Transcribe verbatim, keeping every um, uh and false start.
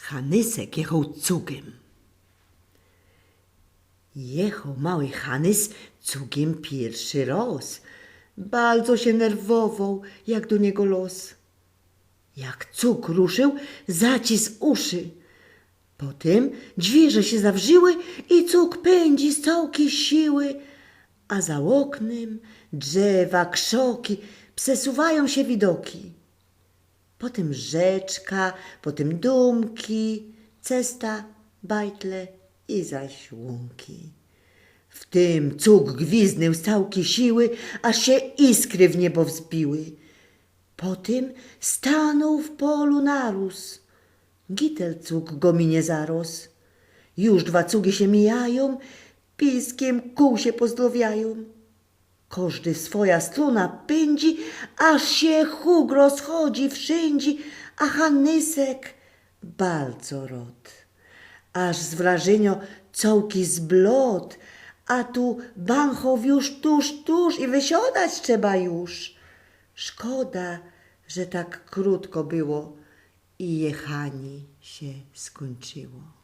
Hanysek jechoł cugym. Jechoł mały Hanys cugym piyrszy roz. Bardzo sie nerwowoł, jak do niego los. Jak cug ruszył, zacis uszy. Potym dwiyrze sie zawrziły i cug pyndzi z cołkij siły, a za ôknym drzewa, krzoki, przesuwajōm sie widoki. Potym rzeczka, potym dōmki, cesta, bajtle i zaś łōnki. W tym cug gwizdnōł z cołkij siły, aż sie iskry w niebo wzbiły. Potym stanōł w polu naroz. Gitel cug go minie zaroz. Już dwa cugi sie mijajōm, piskym kōł sie pozdrowiajōm. Kożdy w swoja strōna pyndzi, aż sie huk rozchodzi wszyndzi, a Hanysek bardzo rod. Aż z wrażynio cołki zblod, a tu banchow już tuż, tuż i wysiodać trzeba już. Szkoda, że tak krōtko było i jechanie sie skōńczyło.